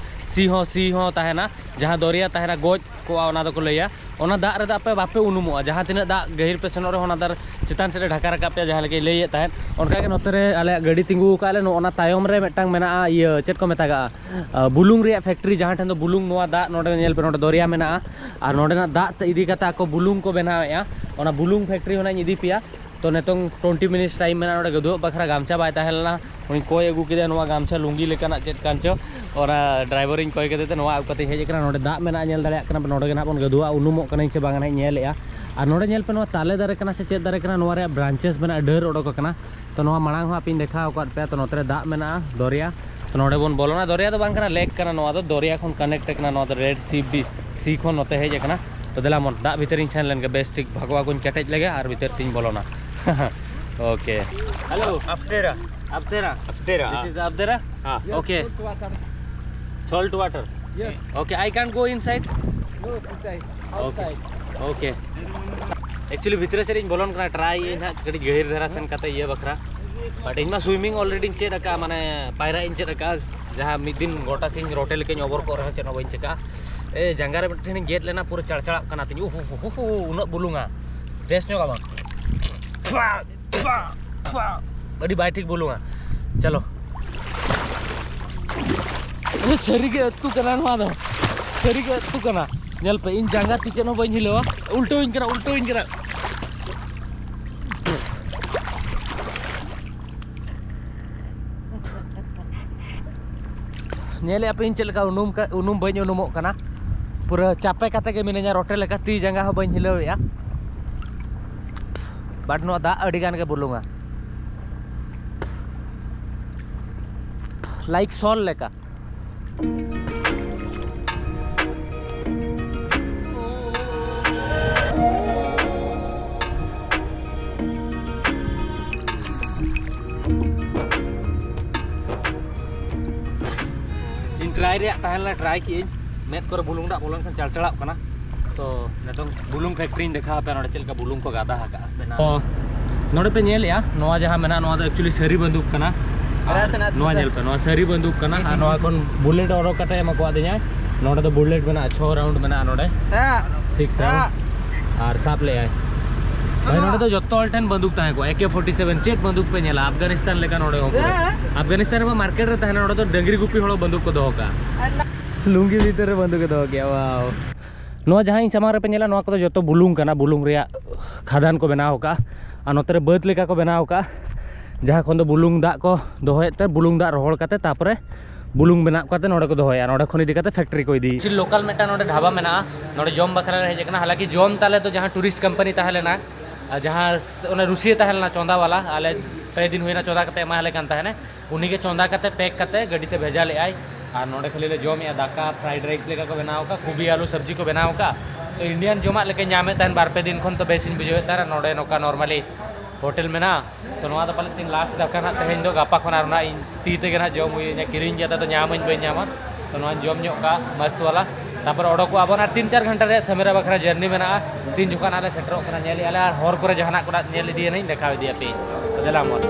ᱥᱤ ᱦᱚᱸ, ᱥᱤ ᱦᱚᱸ ᱛᱟᱦᱮᱱᱟ, ᱡᱟᱦᱟᱸ ᱫᱚᱨᱭᱟ ᱛᱟᱦᱮᱱᱟ, ᱜᱚᱡ ᱠᱚᱜᱼᱟ, ᱚᱱᱟ ᱫᱚᱠᱚ ᱞᱟᱹᱭᱟ᱾ ᱚᱱᱟ ᱫᱟᱜ ᱨᱮᱫᱚ ᱟᱯᱮ ᱵᱟᱯᱮ ᱩᱱᱩᱢᱚᱜᱼᱟ, ᱡᱟᱦᱟᱸ ᱛᱤᱱᱟᱹᱜ ᱫᱟᱜ ᱜᱟᱹᱦᱤᱨ ᱯᱮ ᱥᱮᱱᱚᱜ ᱨᱮᱦᱚᱸ, ᱚᱱᱟ ᱫᱟᱜ ᱪᱮᱛᱟᱱ ᱥᱮᱫ ᱮ ᱰᱷᱟᱠᱟ ᱨᱟᱠᱟᱵ ᱯᱮᱭᱟ, ᱡᱟᱦᱟᱸ ᱞᱮᱠᱟᱧ ᱞᱟᱹᱭᱮᱫ ᱛᱟᱦᱮᱸᱫ᱾ ᱚᱱᱠᱟᱜᱮ ᱱᱚᱛᱮ ᱨᱮ ᱟᱞᱮᱭᱟᱜ ᱜᱟᱹᱰᱤ ᱛᱤᱸᱜᱩ ᱟᱠᱟᱫ ᱞᱮ, ᱱᱚᱜᱼᱚ ᱱᱟ ᱛᱟᱭᱚᱢ ᱨᱮ ᱢᱤᱫᱴᱟᱝ ᱢᱮᱱᱟᱜᱼᱟ, ᱤᱭᱟᱹ, ᱪᱮᱫ ᱠᱚ ᱢᱮᱛᱟᱜᱟᱜᱼᱟ, ᱟ, ᱵᱩᱞᱩᱝ ᱨᱮᱭᱟᱜ ᱯᱷᱮᱠᱴᱨᱤ, ᱡᱟᱦᱟᱸ ᱴᱷᱮᱱ ᱫᱚ ᱵᱩᱞᱩᱝ, ᱱᱚᱣᱟ ᱫᱟᱜ ᱱᱚᱰᱮ ᱧᱮᱞ ᱯᱮ, ᱱᱚᱰᱮ ᱫᱚᱨᱭᱟ ᱢᱮᱱᱟᱜᱼᱟ, ᱟᱨ ᱱᱚᱰᱮᱱᱟᱜ ᱫᱟᱜ ᱛᱮ ᱤᱫᱤ ᱠᱟᱛᱮ ᱟᱠᱚ ᱵᱩᱞᱩᱝ ᱠᱚ ᱵᱮᱱᱟᱣᱮᱫᱼᱟ᱾ ᱚᱱᱟ ᱵᱩᱞᱩᱝ ᱯᱷᱮᱠᱴᱨᱤ ᱦᱚᱸ ᱱᱟᱜ ᱤᱧ ᱤᱫᱤ ᱯᱮᱭᱟ᱾ ᱛᱚ ᱱᱤᱛᱚᱝ twenty minutes time ᱢᱮᱱᱟᱜᱼᱟ᱾ ᱱᱚᱰᱮ ᱜᱟᱹᱫᱩᱣᱟᱹᱜ ᱵᱟᱠᱷᱨᱟ ᱜᱟᱢᱪᱷᱟ ᱵᱟᱭ ᱛᱟᱦᱮᱸ ᱞᱮᱱᱟ, ᱩᱱᱤᱧ ᱠᱚᱭ ᱟᱹᱜᱩ ᱠᱮᱫᱟ, ᱱᱚᱣᱟ ᱜᱟᱢᱪᱷᱟ ᱞᱩᱝᱜᱤ ᱞᱮᱠᱟᱱᱟᱜ ᱪᱮᱫ ᱠᱟᱱ ᱪᱚ, ᱚᱱᱟ ᱰᱨᱟᱭᱵᱷᱟᱨᱤᱧ ᱠᱚᱭ ᱠᱮᱫᱮ ᱛᱮ ᱱᱚᱣᱟ ᱟᱹᱜᱩ ᱠᱟᱛᱮᱧ ᱦᱮᱡ ᱟᱠᱟᱱᱟ᱾ ᱱᱚᱰᱮ ᱫᱟᱜ ᱢᱮᱱᱟᱜᱼᱟ, ᱧᱮᱞ ᱫᱟᱲᱮᱭᱟᱜ ᱠᱟᱱᱟ ᱯᱮ, ᱱᱚᱰᱮ ᱜᱮ ᱱᱟᱜ ᱵᱚᱱ ᱜᱟᱹᱫᱩᱣᱟᱜᱼᱟ, ᱩᱱᱩᱢᱚᱜ ᱠᱟᱹᱱᱟᱹᱧ ᱥᱮ ᱵᱟᱝ ᱱᱟᱜ ᱤᱧ ᱧᱮᱞᱮᱫᱼᱟ᱾ ᱟᱨ ᱱᱚᱰᱮ ᱧᱮᱞ ᱯᱮ, ᱱᱚᱣᱟ ᱛᱟᱞᱮ ᱫᱟᱨᱮ ᱠᱟᱱᱟ ᱥᱮ ᱪᱮᱫ ᱫᱟᱨᱮ ᱠᱟᱱᱟ, ᱱᱚᱣᱟ ᱨᱮᱭᱟᱜ branches ᱢᱮᱱᱟᱜᱼᱟ, ᱰᱷᱮᱨ ᱚᱰᱚᱠ ᱟᱠᱟᱱᱟ᱾ ᱛᱚ ᱱᱚᱣᱟ ᱢᱟᱲᱟᱝ ᱦᱚᱸ ᱟᱯᱮᱧ ᱫᱮᱠᱷᱟᱣ ᱟᱠᱟᱫ ᱯᱮᱭᱟ᱾ ᱛᱚ ᱱᱚᱛᱮ ᱨᱮ ᱫᱟᱜ ᱢᱮᱱᱟᱜᱼᱟ, ᱫᱚᱨᱭᱟ᱾ ᱛᱚ ᱱᱚᱰᱮ ᱵᱚᱱ ᱵᱚᱞᱚᱱᱟ, ᱫᱚᱨᱭᱟ ᱫᱚ ᱵᱟᱝ ᱠᱟᱱᱟ, ᱞᱮᱠ ᱠᱟᱱᱟ, ᱱᱚᱣᱟ ᱫᱚ ᱫᱚᱨᱭᱟ ᱠᱷᱚᱱ connect ᱟᱠᱟᱱᱟ, ᱱᱚᱣᱟ ᱫᱚ ᱨᱮᱰ ᱥᱤ ᱰᱤ ᱥᱤ ᱠᱷᱚᱱ ᱱᱚᱛᱮ ᱦᱮᱡ ᱟᱠᱟᱱᱟ᱾ ᱛᱚ ᱫᱮᱞᱟ ᱢᱚᱱ, ᱫᱟᱜ ᱵᱷᱤᱛᱟᱹᱨᱤᱧ ᱥᱮᱱ ᱞᱮᱱ ᱜᱮ, ᱵᱮᱥ ᱴᱷᱤᱠ ᱵᱷᱟᱜᱚᱣᱟ ᱠᱚᱧ ᱠᱮᱴᱮᱡ ᱞᱮᱜᱮ, ᱟᱨ ᱵᱷᱤᱛᱟᱹᱨ ᱛᱤᱧ ᱵᱚᱞᱚᱱᱟ᱾ Okay. Hello. Aptera. Aptera. Aptera, this is the Aptera. हाँ. Okay. Salt water. Yes. Okay, I can't go inside. No, inside. Okay. Outside. Okay. Actually ᱵᱷᱤᱛᱨᱤ ᱥᱮᱫ ᱤᱧ ᱵᱚᱞᱚᱱ ᱠᱟᱱᱟ, try ᱤᱧ ᱦᱟᱸᱜ ᱠᱟᱹᱴᱤᱡ ᱜᱟᱹᱦᱤᱨ ᱫᱷᱟᱨᱟ ᱥᱮᱱ ᱠᱟᱛᱮ ᱤᱭᱟᱹ ᱵᱟᱠᱷᱨᱟ᱾ But ᱤᱧ ᱢᱟ swimming already ᱤᱧ ᱪᱮᱫ ᱟᱠᱟᱫᱼᱟ, ᱢᱟᱱᱮ ᱯᱟᱭᱨᱟᱜ ᱤᱧ ᱪᱮᱫ ᱟᱠᱟᱫᱼᱟ᱾ ᱡᱟᱦᱟᱸ ᱢᱤᱫ ᱫᱤᱱ ᱜᱚᱴᱟ ᱥᱤᱧ ᱨᱚᱴᱮ ᱞᱮᱠᱟᱧ ᱚᱵᱚᱨ ᱠᱚᱜ ᱨᱮᱦᱚᱸ ᱪᱮᱫ ᱦᱚᱸ ᱵᱟᱹᱧ ᱪᱤᱠᱟᱹᱜᱼᱟ᱾ ᱮ, ᱡᱟᱸᱜᱟ ᱨᱮ ᱢᱤᱫᱴᱷᱮᱱ ᱤᱧ ᱜᱮᱫ ᱞᱮᱱᱟ, ᱯᱩᱨᱟᱹ ᱪᱟᱲᱪᱟᱲᱟᱜ ᱠᱟᱱᱟ ᱛᱤᱧ᱾ ᱩᱦ, ᱩᱦ, ᱩᱦ, ᱩᱦ, ᱩᱱᱟᱹᱜ ᱵᱩᱞᱩᱝᱟ᱾ Test ᱧᱚᱜᱟ ᱵᱟᱝ? ᱟᱹᱰᱤ ᱵᱟᱭ ᱴᱷᱤᱠ ᱵᱩᱞᱩᱝᱟ᱾ ᱪᱚᱞᱚ᱾ ᱟᱹᱰᱤ ᱥᱟᱹᱨᱤ ᱜᱮ ᱟᱹᱛᱩ ᱠᱟᱱᱟ ᱱᱚᱣᱟ ᱫᱚ, ᱥᱟᱹᱨᱤ ᱜᱮ ᱟᱹᱛᱩ ᱠᱟᱱᱟ᱾ ᱧᱮᱞ ᱯᱮ, ᱤᱧ ᱡᱟᱸᱜᱟ ᱛᱤ ᱪᱮᱫ ᱦᱚᱸ ᱵᱟᱹᱧ ᱦᱤᱞᱟᱹᱣᱟ᱾ ᱩᱞᱴᱟᱹᱣᱤᱧ ᱠᱟᱱᱟ, ᱩᱞᱴᱟᱹᱣᱤᱧ ᱠᱟᱱᱟ᱾ ᱧᱮᱞᱮᱫᱼᱟ ᱯᱮ ᱤᱧ ᱪᱮᱫ ᱞᱮᱠᱟ ᱩᱱᱩᱢ ᱠᱟ-, ᱩᱱᱩᱢ ᱵᱟᱹᱧ ᱩᱱᱩᱢᱚᱜ ᱠᱟᱱᱟ, ᱯᱩᱨᱟᱹ ᱪᱟᱯᱮ ᱠᱟᱛᱮ ᱜᱮ ᱢᱤᱱᱟᱹᱧᱟ, ᱨᱚᱴᱮ ᱞᱮᱠᱟ ᱛᱤ ᱡᱟᱸᱜᱟ ᱦᱚᱸ ᱵᱟᱹᱧ ᱦᱤᱞᱟᱹᱣᱮᱫᱼᱟ᱾ But ᱱᱚᱣᱟ ᱫᱟᱜ ᱟᱹᱰᱤ ᱜᱟᱱ ᱜᱮ ᱵᱩᱞᱩᱝᱟ, like ᱥᱚᱞ ᱞᱮᱠᱟ᱾ ᱤᱧ ᱴᱨᱟᱭ ᱨᱮᱭᱟᱜ ᱛᱟᱦᱮᱸ ᱞᱮᱱᱟ, ᱴᱨᱟᱭ ᱠᱮᱜᱼᱟᱹᱧ, ᱢᱮᱫ ᱠᱚᱨᱮ ᱵᱩᱞᱩᱝ ᱫᱟᱜ ᱵᱚᱞᱚᱱ ᱠᱷᱟᱱ ᱪᱟᱲᱪᱟᱲᱟᱜ ᱠᱟᱱᱟ᱾ ᱛᱚ ᱱᱤᱛᱚᱝ ᱵᱩᱞᱩᱝ ᱯᱷᱮᱠᱴᱨᱤᱧ ᱫᱮᱠᱷᱟᱣ ᱟᱯᱮᱭᱟ, ᱱᱚᱰᱮ ᱪᱮᱫ ᱞᱮᱠᱟ ᱵᱩᱞᱩᱝ ᱠᱚ ᱜᱟᱫᱟ ᱟᱠᱟᱜᱼᱟ, ᱵᱮᱱᱟᱣ᱾ ᱛᱚ ᱱᱚᱰᱮ ᱯᱮ ᱧᱮᱞᱮᱜᱼᱟ, ᱱᱚᱣᱟ ᱡᱟᱦᱟᱸ ᱢᱮᱱᱟᱜᱼᱟ, ᱱᱚᱣᱟ ᱫᱚ actually ᱥᱟᱹᱨᱤ ᱵᱟᱱᱫᱩᱠ ᱠᱟᱱᱟ᱾ ᱟᱨ ᱱᱚᱣᱟ ᱧᱮᱞ ᱯᱮ, ᱱᱚᱣᱟ ᱥᱟᱹᱨᱤ ᱵᱟᱱᱫᱩᱠ ᱠᱟᱱᱟ᱾ ᱟᱨ ᱱᱚᱣᱟ ᱠᱷᱚᱱ ᱵᱩᱞᱮᱴ ᱚᱰᱚᱠ ᱠᱟᱛᱮ ᱮᱢᱟ ᱠᱚᱣᱟ ᱫᱤᱧᱟ᱾ ᱱᱚᱰᱮ ᱫᱚ ᱵᱩᱞᱮᱴ ᱢᱮᱱᱟᱜᱼᱟ, ᱪᱷᱚ ᱨᱟᱣᱩᱱᱰ ᱢᱮᱱᱟᱜᱼᱟ ᱱᱚᱰᱮ, ᱦᱮᱸ᱾ Six round. ᱟᱨ ᱥᱟᱵ ᱞᱮᱜᱼᱟᱭ᱾ ᱵᱷᱟᱭ, ᱱᱚᱰᱮ ᱫᱚ ᱡᱚᱛᱚ ᱦᱚᱲ ᱴᱷᱮᱱ ᱵᱟᱱᱫᱩᱠ ᱛᱟᱦᱮᱸ ᱠᱚᱜᱼᱟ, ᱮ ᱠᱮ ᱯᱷᱳᱨᱴᱤ ᱥᱮᱵᱷᱮᱱ᱾ ᱪᱮᱫ ᱵᱟᱱᱫᱩᱠ ᱯᱮ ᱧᱮᱞᱟ, ᱟᱯᱷᱜᱟᱱᱤᱥᱛᱟᱱ ᱞᱮᱠᱟ ᱱᱚᱰᱮ ᱦᱚᱸ ᱯᱩᱨᱟᱹ᱾ ᱦᱮᱸ᱾ ᱟᱯᱷᱜᱟᱱᱤᱥᱛᱟᱱ ᱨᱮᱢᱟ ᱢᱟᱨᱠᱮᱴ ᱨᱮ ᱛᱟᱦᱮᱱᱟ, ᱱᱚᱰᱮ ᱫᱚ ᱰᱟᱹᱝᱨᱤ ᱜᱩᱯᱤ ᱦᱚᱲ ᱵᱟᱱᱫᱩᱠ ᱠᱚ ᱫᱚᱦᱚ ᱠᱟᱜᱼᱟ᱾ ᱞᱩᱝᱜᱤ ᱵᱷᱤᱛᱤᱨ ᱨᱮ ᱵᱟᱱᱫᱩᱠ ᱮ ᱫᱚᱦᱚ ᱠᱮᱜᱼᱟ, wow᱾ ᱱᱚᱣᱟ ᱡᱟᱦᱟᱸ ᱤᱧ ᱥᱟᱢᱟᱝ ᱨᱮᱯᱮ ᱧᱮᱞᱟ, ᱱᱚᱣᱟ ᱠᱚᱫᱚ ᱡᱚᱛᱚ ᱵᱩᱞᱩᱝ ᱠᱟᱱᱟ, ᱵᱩᱞᱩᱝ ᱨᱮᱭᱟᱜ ᱠᱷᱟᱫᱟᱱ ᱠᱚ ᱵᱮᱱᱟᱣ ᱟᱠᱟᱫᱼᱟ᱾ ᱟᱨ ᱱᱚᱛᱮ ᱨᱮ ᱵᱟᱹᱫᱽ ᱞᱮᱠᱟ ᱠᱚ ᱵᱮᱱᱟᱣ ᱟᱠᱟᱫᱼᱟ, ᱡᱟᱦᱟᱸ ᱠᱷᱚᱱ ᱫᱚ ᱵᱩᱞᱩᱝ ᱫᱟᱜ ᱠᱚ ᱫᱚᱦᱚᱭᱮᱫ ᱛᱮ, ᱵᱩᱞᱩᱝ ᱫᱟᱜ ᱨᱚᱦᱚᱲ ᱠᱟᱛᱮ ᱛᱟᱨᱯᱚᱨᱮ ᱵᱩᱞᱩᱝ ᱵᱮᱱᱟᱣ ᱠᱟᱛᱮ ᱱᱚᱰᱮ ᱠᱚ ᱫᱚᱦᱚᱭᱟ, ᱱᱚᱰᱮ ᱠᱷᱚᱱ ᱤᱫᱤ ᱠᱟᱛᱮ ᱯᱷᱮᱠᱴᱨᱤ ᱠᱚ ᱤᱫᱤᱭᱟ᱾ ᱞᱳᱠᱟᱞ ᱢᱤᱫᱴᱟᱝ ᱱᱚᱰᱮ ᱰᱷᱟᱵᱟ ᱢᱮᱱᱟᱜᱼᱟ, ᱱᱚᱰᱮ ᱡᱚᱢ ᱵᱟᱠᱷᱨᱟ ᱞᱮ ᱦᱮᱡ ᱟᱠᱟᱱᱟ᱾ ᱦᱟᱞᱟᱸᱠᱤ ᱡᱚᱢ ᱛᱟᱞᱮ ᱫᱚ ᱡᱟᱦᱟᱸ ᱴᱩᱨᱤᱥᱴ ᱠᱳᱢᱯᱟᱱᱤ ᱛᱟᱦᱮᱸ ᱞᱮᱱᱟ, ᱟᱨ ᱡᱟᱦᱟᱸ ᱚᱱᱟ ᱨᱩᱥᱤᱭᱟᱹ ᱛᱟᱦᱮᱸ ᱞᱮᱱᱟ ᱪᱚᱸᱫᱟ ᱵᱟᱞᱟ, ᱟᱞᱮ ᱯᱮ ᱫᱤᱱ ᱦᱩᱭᱱᱟ ᱪᱚᱸᱫᱟ ᱠᱟᱛᱮ ᱮᱢᱟ ᱞᱮ ᱠᱟᱱ ᱛᱟᱦᱮᱱᱟ, ᱩᱱᱤ ᱜᱮ ᱪᱚᱸᱫᱟ ᱠᱟᱛᱮ ᱯᱮᱠ ᱠᱟᱛᱮ ᱜᱟᱹᱰᱤ ᱛᱮ ᱵᱷᱮᱡᱟ ᱞᱮᱜᱼᱟᱭ᱾ ᱟᱨ ᱱᱚᱰᱮ ᱠᱷᱟᱹᱞᱤ ᱞᱮ ᱡᱚᱢᱮᱜᱼᱟ, ᱫᱟᱠᱟ ᱯᱷᱨᱟᱭᱤᱰ ᱨᱟᱭᱤᱥ ᱞᱮᱠᱟ ᱠᱚ ᱵᱮᱱᱟᱣ ᱟᱠᱟᱫ, ᱠᱚᱵᱤ ᱟᱹᱞᱩ ᱥᱚᱵᱽᱡᱤ ᱠᱚ ᱵᱮᱱᱟᱣ ᱟᱠᱟᱫ᱾ ᱛᱚ ᱤᱱᱰᱤᱭᱟᱱ ᱡᱚᱢᱟᱜ ᱞᱮᱠᱟᱧ ᱧᱟᱢᱮᱫ ᱛᱟᱦᱮᱱ, ᱵᱟᱨ ᱯᱮ ᱫᱤᱱ ᱠᱷᱚᱱ ᱛᱚ ᱵᱮᱥᱤᱧ ᱵᱩᱡᱷᱟᱹᱣᱮᱫ ᱛᱟᱦᱮᱱᱟ ᱱᱚᱰᱮ ᱱᱚᱝᱠᱟ ᱱᱚᱨᱢᱟᱞᱤ ᱦᱳᱴᱮᱞ ᱢᱮᱱᱟᱜᱼᱟ᱾ ᱛᱚ ᱱᱚᱣᱟ ᱫᱚ ᱯᱟᱞᱮ ᱛᱤᱧ ᱞᱟᱥᱴ ᱫᱟᱠᱟ ᱱᱟᱜ ᱛᱮᱦᱮᱧ ᱫᱚ, ᱜᱟᱯᱟ ᱠᱷᱚᱱ ᱟᱨ ᱚᱱᱟ ᱤᱧ ᱛᱤ ᱛᱮᱜᱮ ᱱᱟᱜ ᱡᱚᱢ ᱦᱩᱭᱩᱜᱼᱟ, ᱠᱤᱨᱤᱧ ᱠᱟᱛᱮ ᱫᱚ ᱧᱟᱢᱟᱹᱧ ᱵᱟᱹᱧ ᱧᱟᱢᱟ᱾ ᱛᱚ ᱱᱚᱣᱟᱧ ᱡᱚᱢ ᱧᱚᱜ ᱠᱟᱜᱼᱟ ᱢᱟᱥᱛ ᱣᱟᱞᱟ, ᱛᱟᱨᱯᱚᱨ ᱚᱰᱚᱠᱚᱜᱼᱟ ᱵᱚᱱ ᱟᱨ ᱛᱤᱱ ᱪᱟᱨ ᱜᱷᱚᱱᱴᱟ ᱨᱮᱭᱟᱜ ᱥᱮᱢᱮᱨᱟ ᱵᱟᱠᱷᱨᱟ ᱡᱟᱨᱱᱤ ᱢᱮᱱᱟᱜᱼᱟ᱾ ᱛᱤᱱ ᱡᱚᱠᱷᱚᱱ ᱟᱞᱮ ᱥᱮᱴᱮᱨᱚᱜ ᱠᱟᱱᱟ ᱧᱮᱞᱮᱜᱼᱟ ᱞᱮ, ᱟᱨ ᱦᱚᱨ ᱠᱚᱨᱮ ᱡᱟᱦᱟᱱᱟᱜ ᱠᱚ ᱱᱟᱜ ᱧᱮᱞ ᱤᱫᱤᱭᱟᱞᱤᱧ, ᱫᱮᱠᱷᱟᱣ ᱤᱫᱤᱭᱟᱯᱮ᱾ ᱛᱚ ᱫᱮᱞᱟ ᱢᱚᱱ᱾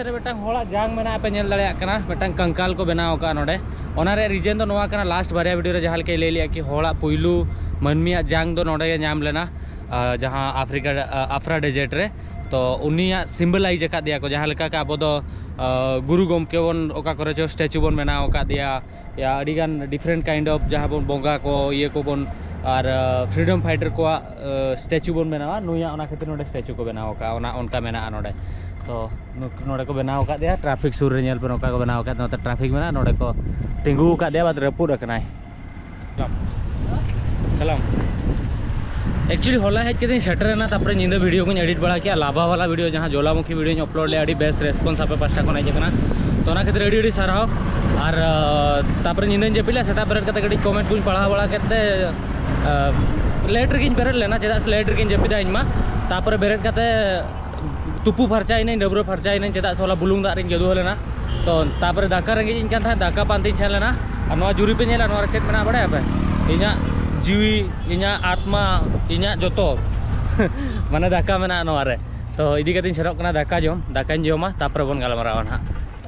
ᱨᱮ ᱢᱤᱫᱴᱟᱝ ᱦᱚᱲᱟᱜ ᱡᱟᱝ ᱢᱮᱱᱟᱜᱼᱟ, ᱯᱮ ᱧᱮᱞ ᱫᱟᱲᱮᱭᱟᱜ ᱠᱟᱱᱟ, ᱢᱤᱫᱴᱟᱝ ᱠᱚᱝᱠᱟᱞ ᱠᱚ ᱵᱮᱱᱟᱣ ᱟᱠᱟᱫᱼᱟ ᱱᱚᱰᱮ᱾ ᱚᱱᱟ ᱨᱮᱭᱟᱜ reason ᱫᱚ ᱱᱚᱣᱟ ᱠᱟᱱᱟ, last ᱵᱟᱨᱭᱟ video ᱨᱮ ᱡᱟᱦᱟᱸ ᱞᱮᱠᱟᱧ ᱞᱟᱹᱭ ᱞᱮᱜᱼᱟ ᱠᱤ ᱦᱚᱲᱟᱜ ᱯᱩᱭᱞᱩ ᱢᱟᱹᱱᱢᱤᱭᱟᱜ ᱡᱟᱝ ᱫᱚ ᱱᱚᱰᱮ ᱜᱮ ᱧᱟᱢ ᱞᱮᱱᱟ, ᱟᱨ ᱡᱟᱦᱟᱸ ᱟᱯᱷᱨᱤᱠᱟ, ᱟᱯᱷᱨᱟ desert ᱨᱮ᱾ ᱛᱚ ᱩᱱᱤᱭᱟᱜ symbolize ᱟᱠᱟᱫᱮᱭᱟ ᱠᱚ, ᱡᱟᱦᱟᱸ ᱞᱮᱠᱟ ᱟᱵᱚ ᱫᱚ ᱟᱨ ᱜᱩᱨᱩ ᱜᱚᱢᱠᱮ ᱵᱚᱱ ᱚᱠᱟ ᱠᱚᱨᱮ ᱪᱚ statue ᱵᱚᱱ ᱵᱮᱱᱟᱣ ᱟᱠᱟᱫᱮᱭᱟ, ᱭᱟ ᱟᱹᱰᱤ ᱜᱟᱱ different kind of ᱡᱟᱦᱟᱸ ᱵᱚᱱ ᱵᱚᱸᱜᱟ ᱠᱚ ᱤᱭᱟᱹ ᱠᱚᱵᱚᱱ ᱟᱨ freedom fighter ᱠᱚᱣᱟᱜ statue ᱵᱚᱱ ᱵᱮᱱᱟᱣᱟ, ᱱᱩᱭᱟᱜ ᱚᱱᱟ ᱠᱷᱟᱹᱛᱤᱨ ᱱᱚᱰᱮ statue ᱠᱚ ᱵᱮᱱᱟᱣ ᱟᱠᱟᱫᱼᱟ, ᱚᱱᱟ ᱚᱱᱠᱟ ᱢᱮᱱᱟᱜᱼᱟ ᱱᱚᱰᱮ᱾ ᱛᱚ ᱱᱩᱠ- ᱱᱚᱰᱮ ᱠᱚ ᱵᱮᱱᱟᱣ ᱟᱠᱟᱫᱮᱭᱟ, traffic ᱥᱩᱨ ᱨᱮ ᱧᱮᱞ ᱯᱮ, ᱱᱚᱝᱠᱟ ᱠᱚ ᱵᱮᱱᱟᱣ ᱟᱠᱟᱫ, ᱱᱚᱛᱮ traffic ᱢᱮᱱᱟᱜᱼᱟ, ᱱᱚᱰᱮ ᱠᱚ ᱛᱤᱸᱜᱩ ᱟᱠᱟᱫᱮᱭᱟ, ᱵᱟᱫ ᱨᱟᱹᱯᱩᱫ ᱟᱠᱟᱱᱟᱭ᱾ ᱥᱟᱞᱟᱢ᱾ Actually ᱦᱚᱞᱟ ᱦᱮᱡ ᱠᱟᱛᱮᱧ ᱥᱮᱴᱮᱨ ᱮᱱᱟ, ᱛᱟᱨᱯᱚᱨᱮ ᱧᱤᱫᱟᱹ video ᱠᱚᱧ edit ᱵᱟᱲᱟ ᱠᱮᱜᱼᱟ, ᱞᱟᱵᱷᱟ ᱵᱟᱞᱟ video ᱡᱟᱦᱟᱸ ᱡᱚᱞᱟᱢᱩᱠᱷᱤ videoᱧ upload ᱞᱮᱫᱼᱟ, ᱟᱹᱰᱤ ᱵᱮᱥ response ᱟᱯᱮ ᱯᱟᱥᱴᱟ ᱠᱷᱚᱱ ᱦᱮᱡ ᱟᱠᱟᱱᱟ, ᱛᱚ ᱚᱱᱟ ᱠᱷᱟᱹᱛᱤᱨ ᱟᱹᱰᱤ ᱟᱹᱰᱤ ᱥᱟᱨᱦᱟᱣ᱾ ᱟᱨ ᱟᱨ ᱛᱟᱯᱚᱨᱮ ᱧᱤᱫᱟᱹᱧ ᱡᱟᱹᱯᱤᱫ ᱞᱮᱫᱼᱟ, ᱥᱮᱛᱟᱜ ᱵᱮᱨᱮᱫ ᱠᱟᱛᱮ ᱠᱟᱹᱴᱤᱡ comment ᱠᱚᱧ ᱯᱟᱲᱦᱟᱣ ᱵᱟᱲᱟ ᱠᱮᱫ ᱛᱮ ᱞᱮᱴ ᱨᱮᱜᱮᱧ ᱵᱮᱨᱮᱫ ᱞᱮᱱᱟ, ᱪᱮᱫᱟᱜ ᱥᱮ ᱞᱮᱴ ᱨᱮᱜᱮᱧ ᱡᱟᱹᱯᱤᱫᱟ ᱤᱧ ᱢᱟ᱾ ᱛᱟᱯᱚᱨᱮ ᱵᱮᱨᱮᱫ ᱠᱟᱛᱮ ᱛᱩᱯᱩ ᱯᱷᱟᱨᱪᱟᱭᱮᱱᱟᱹᱧ, ᱰᱟᱹᱵᱽᱨᱟᱹ ᱯᱷᱟᱨᱪᱟᱭᱮᱱᱟᱹᱧ, ᱪᱮᱫᱟᱜ ᱥᱮ ᱦᱚᱞᱟ ᱵᱩᱞᱩᱝ ᱫᱟᱜ ᱨᱤᱧ ᱜᱟᱹᱫᱩᱣᱟᱹ ᱞᱮᱱᱟ᱾ ᱛᱚ ᱛᱟᱯᱚᱨᱮ ᱫᱟᱠᱟ ᱨᱮᱸᱜᱮᱡ ᱤᱧ ᱠᱟᱱ ᱛᱟᱦᱮᱸᱫ, ᱫᱟᱠᱟ ᱯᱟᱱᱛᱮᱧ ᱥᱮᱱ ᱞᱮᱱᱟ᱾ ᱟᱨ ᱱᱚᱣᱟ ᱡᱩᱨᱤ ᱯᱮ ᱧᱮᱞᱟ, ᱱᱚᱣᱟ ᱨᱮ ᱪᱮᱫ ᱢᱮᱱᱟᱜᱼᱟ ᱵᱟᱲᱟᱭᱟᱯᱮ? ᱤᱧᱟᱹᱜ ᱡᱤᱣᱤ, ᱤᱧᱟᱹᱜ ᱟᱛᱢᱟ, ᱤᱧᱟᱹᱜ ᱡᱚᱛᱚ ᱢᱟᱱᱮ ᱫᱟᱠᱟ ᱢᱮᱱᱟᱜᱼᱟ ᱱᱚᱣᱟ ᱨᱮ᱾ ᱛᱚ ᱤᱫᱤ ᱠᱟᱛᱮᱧ ᱥᱮᱱᱚᱜ ᱠᱟᱱᱟ ᱫᱟᱠᱟ ᱡᱚᱢ, ᱫᱟᱠᱟᱧ ᱡᱚᱢᱟ, ᱛᱟᱯᱚᱨᱮ ᱵᱚᱱ ᱜᱟᱞᱢᱟᱨᱟᱣᱟ ᱱᱟᱦᱟᱜ᱾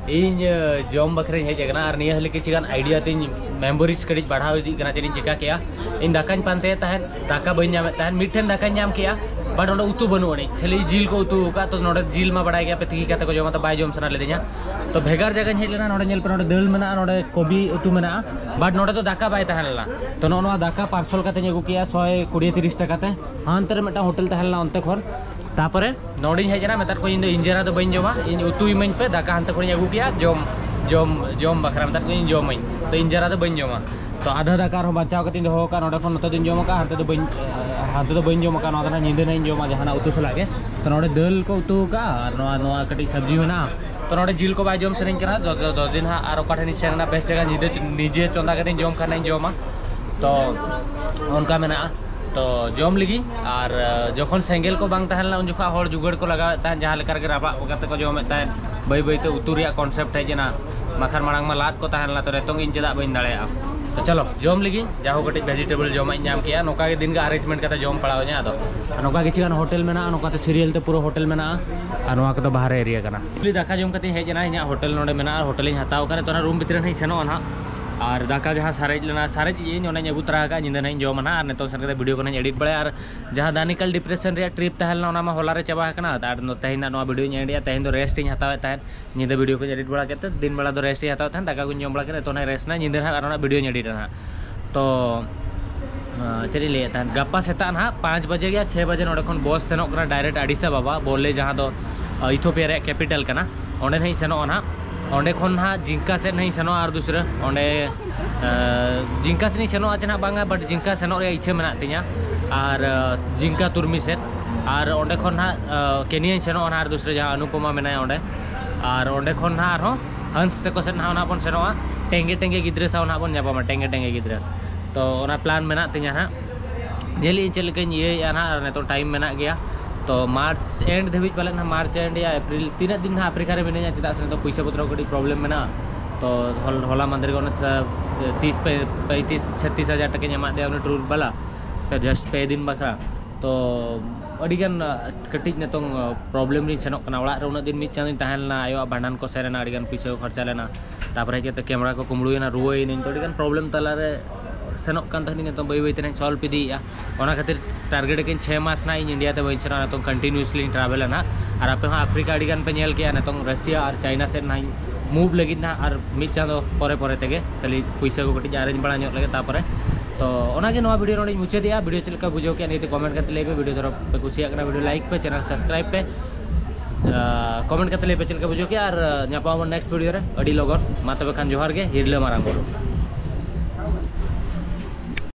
ᱤᱧ ᱟᱹ, ᱡᱚᱢ ᱵᱟᱠᱷᱨᱟᱧ ᱦᱮᱡ ᱟᱠᱟᱱᱟ ᱟᱨ ᱱᱤᱭᱟᱹ ᱦᱤᱞᱳᱜ ᱠᱤᱪᱷᱩ ᱜᱟᱱ idea ᱛᱤᱧ memories ᱠᱟᱹᱴᱤᱡ ᱵᱟᱲᱦᱟᱣ ᱤᱫᱤᱜ ᱠᱟᱱᱟ, ᱪᱮᱫ ᱤᱧ ᱪᱤᱠᱟ ᱠᱮᱜᱼᱟ᱾ ᱤᱧ ᱫᱟᱠᱟᱧ ᱯᱟᱱᱛᱮᱭᱮᱫ ᱛᱟᱦᱮᱸᱫ, ᱫᱟᱠᱟ ᱵᱟᱹᱧ ᱧᱟᱢᱮᱫ ᱛᱟᱦᱮᱸᱫ, ᱢᱤᱫᱴᱷᱮᱱ ᱫᱟᱠᱟᱧ ᱧᱟᱢ ᱠᱮᱜᱼᱟ, but ᱚᱸᱰᱮ ᱩᱛᱩ ᱵᱟᱹᱱᱩᱜ ᱟᱹᱱᱤᱡ, ᱠᱷᱟᱹᱞᱤ ᱡᱤᱞ ᱠᱚ ᱩᱛᱩ ᱟᱠᱟᱫ᱾ ᱛᱚ ᱱᱚᱰᱮ ᱡᱤᱞ ᱢᱟ ᱵᱟᱲᱟᱭ ᱜᱮᱭᱟ ᱯᱮ, ᱛᱤᱠᱤ ᱠᱟᱛᱮ ᱠᱚ ᱡᱚᱢᱟ, ᱛᱚ ᱵᱟᱭ ᱡᱚᱢ ᱥᱟᱱᱟ ᱞᱤᱫᱤᱧᱟ᱾ ᱛᱚ ᱵᱷᱮᱜᱟᱨ ᱡᱟᱭᱜᱟᱧ ᱦᱮᱡ ᱞᱮᱱᱟ, ᱱᱚᱰᱮ ᱧᱮᱞ ᱯᱮ, ᱱᱚᱰᱮ ᱫᱟᱹᱞ ᱢᱮᱱᱟᱜᱼᱟ, ᱱᱚᱰᱮ ᱠᱚᱵᱤ ᱩᱛᱩ ᱢᱮᱱᱟᱜᱼᱟ, but ᱱᱚᱰᱮ ᱫᱚ ᱫᱟᱠᱟ ᱵᱟᱭ ᱛᱟᱦᱮᱸ ᱞᱮᱱᱟ᱾ ᱛᱚ ᱱᱚᱜᱼᱚ ᱱᱚᱣᱟ ᱫᱟᱠᱟ parcel ᱠᱟᱛᱮᱧ ᱟᱹᱜᱩ ᱠᱮᱜᱼᱟ ᱥᱚᱭ ᱠᱩᱲᱤ ᱛᱤᱨᱤᱥ ᱴᱟᱠᱟ ᱛᱮ᱾ ᱦᱟᱱᱛᱮ ᱨᱮ ᱢᱤᱫᱴᱟᱝ ᱦᱳᱴᱮᱞ ᱛᱟᱦᱮᱸ ᱞᱮᱱᱟ, ᱚᱱᱛᱮ ᱠᱷᱚᱱ᱾ ᱛᱟᱯᱚᱨᱮ ᱱᱚᱰᱮᱧ ᱦᱮᱡ ᱮᱱᱟ, ᱢᱮᱛᱟᱫ ᱠᱚᱣᱟᱧ ᱤᱧ ᱫᱚ ᱤᱱᱡᱮᱨᱟ ᱫᱚ ᱵᱟᱹᱧ ᱡᱚᱢᱟ, ᱤᱧ ᱩᱛᱩ ᱤᱢᱟᱹᱧ ᱯᱮ, ᱫᱟᱠᱟ ᱦᱟᱱᱛᱮ ᱠᱷᱚᱱᱤᱧ ᱟᱹᱜᱩ ᱠᱮᱜᱼᱟ, ᱡᱚᱢ, ᱡᱚᱢ, ᱡᱚᱢ ᱵᱟᱠᱷᱨᱟ ᱢᱮᱛᱟᱫ ᱠᱚᱣᱟᱧ ᱤᱧ ᱡᱚᱢᱟᱹᱧ, ᱛᱚ ᱤᱱᱡᱮᱨᱟ ᱫᱚ ᱵᱟᱹᱧ ᱡᱚᱢᱟ᱾ ᱛᱚ ᱟᱫᱷᱟ ᱫᱟᱠᱟ ᱟᱨᱦᱚᱸ ᱵᱟᱧᱪᱟᱣ ᱠᱟᱛᱮᱧ ᱫᱚᱦᱚ ᱟᱠᱟᱫᱼᱟ, ᱱᱚᱰᱮ ᱠᱷᱚᱱ ᱱᱚᱛᱮ ᱫᱚᱧ ᱡᱚᱢ ᱟᱠᱟᱫᱼᱟ, ᱦᱟᱱᱛᱮ ᱫᱚ ᱵᱟᱹᱧ, ᱦᱟᱱᱛᱮ ᱫᱚ ᱵᱟᱹᱧ ᱡᱚᱢ ᱟᱠᱟᱫᱼᱟ, ᱱᱚᱣᱟ ᱫᱚ ᱱᱟᱦᱟᱜ ᱧᱤᱫᱟᱹ ᱱᱟᱦᱟᱜ ᱤᱧ ᱡᱚᱢᱟ ᱡᱟᱦᱟᱱᱟᱜ ᱩᱛᱩ ᱥᱟᱞᱟᱜ ᱜᱮ᱾ ᱛᱚ ᱱᱚᱰᱮ ᱫᱟᱹᱞ ᱠᱚ ᱩᱛᱩ ᱟᱠᱟᱫᱼᱟ ᱟᱨ ᱱᱚᱣᱟ, ᱱᱚᱣᱟ ᱠᱟᱹᱴᱤᱡ ᱥᱚᱵᱽᱡᱤ ᱢᱮᱱᱟᱜᱼᱟ᱾ ᱛᱚ ᱱᱚᱰᱮ ᱡᱤᱞ ᱠᱚ ᱵᱟᱭ ᱡᱚᱢ ᱥᱟᱱᱟᱧ ᱠᱟᱱᱟ, ᱫᱚ, ᱫᱚ, ᱫᱚ ᱫᱤᱱ ᱦᱟᱸᱜ ᱟᱨ ᱚᱠᱟ ᱴᱷᱮᱱᱤᱧ ᱥᱮᱱ ᱮᱱᱟ, ᱵᱮᱥ ᱡᱟᱭᱜᱟ ᱧᱤᱫᱟᱹ ᱪ-, ᱱᱤᱡᱮ ᱪᱚᱸᱫᱟ ᱠᱟᱛᱮᱧ ᱡᱚᱢ ᱠᱷᱟᱱ ᱤᱧ ᱡᱚᱢᱟ᱾ ᱛᱚ ᱚᱱᱠᱟ ᱢᱮᱱᱟᱜᱼᱟ᱾ ᱛᱚ ᱡᱚᱢ ᱞᱟᱹᱜᱤᱫ ᱟᱨ, ᱟᱸ, ᱡᱚᱠᱷᱚᱱ ᱥᱮᱸᱜᱮᱞ ᱠᱚ ᱵᱟᱝ ᱛᱟᱦᱮᱸ ᱞᱮᱱᱟ, ᱩᱱ ᱡᱚᱠᱷᱚᱱ ᱦᱚᱲ ᱡᱩᱜᱟᱹᱲ ᱠᱚ ᱞᱟᱜᱟᱣᱮᱫ ᱛᱟᱦᱮᱸᱫ, ᱡᱟᱦᱟᱸ ᱞᱮᱠᱟ ᱨᱮᱜᱮ ᱨᱟᱯᱟᱜ ᱠᱟᱛᱮ ᱠᱚ ᱡᱚᱢᱮᱫ ᱛᱟᱦᱮᱸᱫ᱾ ᱵᱟᱹᱭ ᱵᱟᱹᱭᱛᱮ ᱩᱛᱩ ᱨᱮᱭᱟᱜ concept ᱦᱮᱡ ᱮᱱᱟ, ᱵᱟᱠᱷᱟᱱ ᱢᱟᱲᱟᱝ ᱢᱟ ᱞᱟᱫ ᱠᱚ ᱛᱟᱦᱮᱸ ᱞᱮᱱᱟ, ᱛᱚ ᱱᱤᱛᱚᱝ ᱤᱧ ᱪᱮᱫᱟᱜ ᱵᱟᱹᱧ ᱫᱟᱲᱮᱭᱟᱜᱼᱟ? ᱛᱚ ᱪᱚᱞᱚ ᱡᱚᱢ ᱞᱟᱹᱜᱤᱫ, ᱡᱟᱦᱳ ᱠᱟᱹᱴᱤᱡ vegetable ᱡᱚᱢᱟᱜ ᱤᱧ ᱧᱟᱢ ᱠᱮᱜᱼᱟ᱾ ᱱᱚᱝᱠᱟ ᱜᱮ ᱫᱤᱱ ᱜᱮ arrangement ᱠᱟᱛᱮ ᱡᱚᱢ ᱯᱟᱲᱟᱣ ᱤᱧᱟ᱾ ᱟᱫᱚ ᱱᱚᱝᱠᱟ ᱠᱤᱪᱷᱩ ᱜᱟᱱ ᱦᱳᱴᱮᱞ ᱢᱮᱱᱟᱜᱼᱟ, ᱱᱚᱝᱠᱟᱛᱮ serial ᱛᱮ ᱯᱩᱨᱟᱹ ᱦᱳᱴᱮᱞ ᱢᱮᱱᱟᱜᱼᱟ᱾ ᱟᱨ ᱱᱚᱣᱟ ᱠᱚᱫᱚ ᱵᱟᱦᱨᱮ area ᱠᱟᱱᱟ᱾ ᱠᱷᱟᱹᱞᱤ ᱫᱟᱠᱟ ᱡᱚᱢ ᱠᱟᱛᱮᱧ ᱦᱮᱡ ᱮᱱᱟ, ᱤᱧᱟᱹᱜ ᱦᱳᱴᱮᱞ ᱱᱚᱰᱮ ᱢᱮᱱᱟᱜᱼᱟ, ᱟᱨ ᱦᱳᱴᱮᱞ ᱤᱧ ᱦᱟᱛᱟᱣ ᱠᱟᱫᱟ᱾ ᱛᱚ ᱚᱱᱟ room ᱵᱷᱤᱛᱨᱤ ᱨᱮ ᱦᱟᱸᱜ ᱤᱧ ᱥᱮᱱᱚᱜᱼᱟ ᱱᱟᱦᱟᱜ᱾ ᱟᱨ ᱫᱟᱠᱟ ᱡᱟᱦᱟᱸ ᱥᱟᱨᱮᱡ ᱞᱮᱱᱟ, ᱥᱟᱨᱮᱡ ᱤᱧ ᱚᱱᱟᱧ ᱟᱹᱜᱩ ᱛᱚᱨᱟ ᱟᱠᱟᱫᱼᱟ, ᱧᱤᱫᱟᱹ ᱱᱟᱦᱟᱜ ᱤᱧ ᱡᱚᱢᱟ ᱱᱟᱦᱟᱜ᱾ ᱟᱨ ᱱᱤᱛᱚᱝ ᱥᱮᱱ ᱠᱟᱛᱮ video ᱠᱚ ᱱᱟᱦᱟᱜ ᱤᱧ edit ᱵᱟᱲᱟᱭᱟ᱾ ᱟᱨ ᱡᱟᱦᱟᱸ ᱫᱟᱱᱤᱠᱟᱞ depression ᱨᱮᱭᱟᱜ trip ᱛᱟᱦᱮᱸ ᱞᱮᱱᱟ, ᱚᱱᱟ ᱢᱟ ᱦᱚᱞᱟ ᱨᱮ ᱪᱟᱵᱟ ᱟᱠᱟᱱᱟ᱾ ᱟᱨ ᱛᱮᱦᱮᱧ ᱱᱟᱜ ᱱᱚᱣᱟ video ᱤᱧ edit ᱮᱫᱼᱟ᱾ ᱛᱮᱦᱮᱧ ᱫᱚ rest ᱤᱧ ᱦᱟᱛᱟᱣᱮᱫ ᱛᱟᱦᱮᱸᱫ, ᱧᱤᱫᱟᱹ video ᱠᱚᱧ edit ᱵᱟᱲᱟ ᱠᱮᱫ ᱛᱮ ᱫᱤᱱ ᱵᱮᱲᱟ ᱫᱚ rest ᱤᱧ ᱦᱟᱛᱟᱣᱮᱫ ᱛᱟᱦᱮᱸᱫ, ᱫᱟᱠᱟ ᱠᱚᱧ ᱡᱚᱢ ᱵᱟᱲᱟ ᱠᱮᱫᱟ, ᱱᱤᱛᱚᱜ ᱱᱟᱜ rest ᱱᱟ, ᱧᱤᱫᱟᱹ ᱱᱟᱜ ᱟᱨ ᱚᱱᱟ video ᱤᱧ edit ᱱᱟᱜ᱾ ᱛᱚ ᱟᱸ, ᱪᱮᱫ ᱤᱧ ᱞᱟᱹᱭᱮᱫ ᱛᱟᱦᱮᱸᱫ, ᱜᱟᱯᱟ ᱥᱮᱛᱟᱜ ᱱᱟᱦᱟᱜ ᱯᱟᱸᱪ ᱵᱟᱡᱮ ᱜᱮ, ᱪᱷᱮ ᱵᱟᱡᱮ ᱱᱚᱰᱮ ᱠᱷᱚᱱ bus ᱥᱮᱱᱚᱜ ᱠᱟᱱᱟ direct ᱟᱰᱤᱥ ᱟᱵᱟᱵᱟ, ᱵᱚᱞᱮ ᱡᱟᱦᱟᱸ ᱫᱚ ᱟᱸ, ᱤᱛᱷᱳᱯᱤᱭᱟ ᱨᱮᱭᱟᱜ capital ᱠᱟᱱᱟ᱾ ᱚᱸᱰᱮ ᱱᱟᱦᱟᱜ ᱤᱧ ᱥᱮᱱᱚᱜᱼᱟ ᱱᱟᱦᱟᱜ᱾ ᱚᱸᱰᱮ ᱠᱷᱚᱱ ᱱᱟᱦᱟᱜ ᱡᱤᱝᱠᱟ ᱥᱮᱫ ᱱᱟᱦᱟᱜ ᱤᱧ ᱥᱮᱱᱚᱜᱼᱟ ᱟᱨ ᱫᱩᱥᱨᱟᱹ ᱚᱸᱰᱮ ᱟᱸ, ᱡᱤᱝᱠᱟ ᱥᱮᱫ ᱤᱧ ᱥᱮᱱᱚᱜᱼᱟ ᱪᱮ ᱱᱟᱦᱟᱜ ᱵᱟᱝᱟ, but ᱡᱤᱝᱠᱟ ᱥᱮᱱᱚᱜ ᱨᱮᱭᱟᱜ ᱤᱪᱪᱷᱟᱹ ᱢᱮᱱᱟᱜ ᱛᱤᱧᱟ᱾ ᱟᱨ ᱟᱸ, ᱡᱤᱝᱠᱟ ᱛᱩᱨᱢᱤ ᱥᱮᱫ, ᱟᱨ ᱚᱸᱰᱮ ᱠᱷᱚᱱ ᱱᱟᱦᱟᱜ ᱟᱸ, ᱠᱮᱱᱤᱭᱟᱧ ᱥᱮᱱᱚᱜᱼᱟ ᱱᱟᱦᱟᱜ ᱟᱨ ᱫᱩᱥᱨᱟᱹ ᱡᱟᱦᱟᱸ ᱚᱱᱩᱯᱚᱢᱟ ᱢᱮᱱᱟᱭᱟ ᱚᱸᱰᱮ᱾ ᱟᱨ ᱚᱸᱰᱮ ᱠᱷᱚᱱ ᱱᱟᱦᱟᱜ ᱟᱨᱦᱚᱸ ᱦᱟᱱᱥ ᱛᱟᱠᱚ ᱥᱮᱫ ᱱᱟᱦᱟᱜ ᱚᱱᱟ ᱵᱚᱱ ᱥᱮᱱᱚᱜᱼᱟ᱾ ᱴᱮᱝᱜᱮ ᱴᱮᱝᱜᱮ ᱜᱤᱫᱽᱨᱟᱹ ᱥᱟᱶ ᱱᱟᱦᱟᱜ ᱵᱚᱱ ᱧᱟᱯᱟᱢᱟ, ᱴᱮᱝᱜᱮ ᱴᱮᱝᱜᱮ ᱜᱤᱫᱽᱨᱟᱹ᱾ ᱛᱚ ᱚᱱᱟ plan ᱢᱮᱱᱟᱜ ᱛᱤᱧᱟᱹ ᱱᱟᱦᱟᱜ᱾ ᱧᱮᱞ ᱤᱧ ᱪᱮᱫ ᱞᱮᱠᱟᱧ ᱤᱭᱟᱹᱭᱮᱫᱼᱟ ᱱᱟᱦᱟᱜ, ᱟᱨ ᱱᱤᱛᱚᱝ time ᱢᱮᱱᱟᱜ ᱜᱮᱭᱟ᱾ ᱛᱚ March end ᱫᱷᱟᱹᱵᱤᱡ ᱯᱟᱞᱮᱫ ᱱᱟᱦᱟᱜ, March end ᱭᱟ April, ᱛᱤᱱᱟᱹᱜ ᱫᱤᱱ ᱱᱟᱦᱟᱜ ᱟᱯᱷᱨᱤᱠᱟ ᱨᱮ ᱢᱤᱱᱟᱹᱧᱟ, ᱪᱮᱫᱟᱜ ᱥᱮ ᱱᱤᱛᱚᱜ ᱯᱩᱭᱥᱟᱹ ᱯᱚᱛᱨᱚ ᱠᱟᱹᱴᱤᱡ problem ᱢᱮᱱᱟᱜᱼᱟ᱾ ᱛᱚ ᱦᱚᱞ-, ᱦᱚᱞᱟ ᱢᱟᱫᱷᱮᱨ ᱜᱮ ᱚᱱᱮ ᱛᱤᱥ ᱯᱮ-, ᱯᱮᱸᱭᱛᱤᱥ ᱪᱷᱟᱛᱤᱥ ᱦᱟᱡᱟᱨ ᱴᱟᱠᱟᱧ ᱮᱢᱟᱫ ᱫᱮᱭᱟ ᱩᱱᱤ tour ᱵᱟᱞᱟ, just ᱯᱮ ᱫᱤᱱ ᱵᱟᱠᱷᱨᱟ᱾ ᱛᱚ ᱟᱹᱰᱤᱜᱟᱱ, ᱟᱸ, ᱠᱟᱹᱴᱤᱡ ᱱᱤᱛᱚᱝ, ᱟᱸ, problem ᱨᱤᱧ ᱥᱮᱱᱚᱜ ᱠᱟᱱᱟ᱾ ᱚᱲᱟᱜ ᱨᱮ ᱩᱱᱟᱹᱜ ᱫᱤᱱ ᱢᱤᱫ ᱪᱟᱸᱫᱚᱧ ᱛᱟᱦᱮᱸ ᱞᱮᱱᱟ, ᱟᱭᱳᱣᱟᱜ ᱵᱷᱟᱸᱰᱟᱱ ᱠᱚ ᱥᱮᱱ ᱮᱱᱟ, ᱟᱹᱰᱤᱜᱟᱱ ᱯᱩᱭᱥᱟᱹ ᱠᱚ ᱠᱷᱚᱨᱪᱟ ᱞᱮᱱᱟ᱾ ᱛᱟᱨᱯᱚᱨᱮ ᱦᱮᱡ ᱠᱟᱛᱮ camera ᱠᱚ ᱠᱩᱢᱵᱽᱲᱩᱭᱮᱱᱟ, ᱨᱩᱣᱟᱹᱭᱮᱱᱟᱹᱧ᱾ ᱛᱚ ᱟᱹᱰᱤᱜᱟᱱ problem ᱛᱟᱞᱟᱨᱮ ᱥᱮᱱᱚᱜ ᱠᱟᱱ ᱛᱟᱦᱮᱱᱤᱧ, ᱱᱤᱛᱚᱝ ᱵᱟᱹᱭ ᱵᱟᱹᱭ ᱛᱮ ᱱᱟᱦᱟᱜ solve ᱤᱫᱤᱭᱮᱫᱼᱟ᱾ ᱚᱱᱟ ᱠᱷᱟᱹᱛᱤᱨ target ᱟᱠᱟᱫᱟᱹᱧ ᱪᱷᱮ ᱢᱟᱥ ᱱᱟᱦᱟᱜ ᱤᱧ India ᱛᱮ ᱵᱟᱹᱧ ᱥᱮᱱᱚᱜᱼᱟ, ᱱᱤᱛᱚᱝ continuously ᱤᱧ travel ᱟ ᱱᱟᱦᱟᱜ᱾ ᱟᱨ ᱟᱯᱮ ᱦᱚᱸ ᱟᱯᱷᱨᱤᱠᱟ ᱟᱹᱰᱤᱜᱟᱱ ᱯᱮ ᱧᱮᱞ ᱠᱮᱜᱼᱟ, ᱱᱤᱛᱚᱝ ᱨᱟᱥᱤᱭᱟ ᱟᱨ ᱪᱟᱭᱱᱟ ᱥᱮᱫ ᱱᱟᱦᱟᱜ ᱤᱧ move ᱞᱟᱹᱜᱤᱫ ᱱᱟᱦᱟᱜ, ᱟᱨ ᱢᱤᱫ ᱪᱟᱸᱫᱚ ᱯᱚᱨᱮ ᱯᱚᱨᱮ ᱛᱮᱜᱮ ᱠᱷᱟᱹᱞᱤ ᱯᱩᱭᱥᱟᱹ ᱠᱚ ᱠᱟᱹᱴᱤᱡ arrange ᱵᱟᱲᱟ ᱧᱚᱜ ᱞᱮᱜᱮ᱾ ᱛᱟᱨᱯᱚᱨᱮ ᱛᱚ ᱚᱱᱟᱜᱮ, ᱱᱚᱣᱟ video ᱱᱚᱰᱮᱧ ᱢᱩᱪᱟᱹᱫᱮᱜᱼᱟ᱾ Video ᱪᱮᱫ ᱞᱮᱠᱟ ᱵᱩᱡᱷᱟᱹᱣ ᱠᱮᱜᱼᱟ, ᱱᱤᱭᱟᱹᱛᱮ comment ᱠᱟᱛᱮ ᱞᱟᱹᱭ ᱯᱮ᱾ Video ᱫᱷᱚᱨᱚ ᱯᱮ ᱠᱩᱥᱤᱭᱟᱜ ᱠᱟᱱᱟ, video like ᱯᱮ, channel subscribe ᱯᱮ, ᱟᱨ comment ᱠᱟᱛᱮ ᱞᱟᱹᱭ ᱯᱮ ᱪᱮᱫ ᱞᱮᱠᱟ ᱵᱩᱡᱷᱟᱹᱣ ᱠᱮᱜᱼᱟ᱾ ᱟᱨ ᱧᱟᱯᱟᱢ ᱟᱵᱚᱱ next video ᱨᱮ ᱟᱹᱰᱤ ᱞᱚᱜᱚᱱ᱾ ᱢᱟ ᱛᱚᱵᱮ ᱠᱷᱟᱱ ᱡᱚᱦᱟᱨ ᱜᱮ, ᱦᱤᱨᱞᱟᱹ ᱢᱟᱨᱟᱝ ᱵᱩᱨᱩ᱾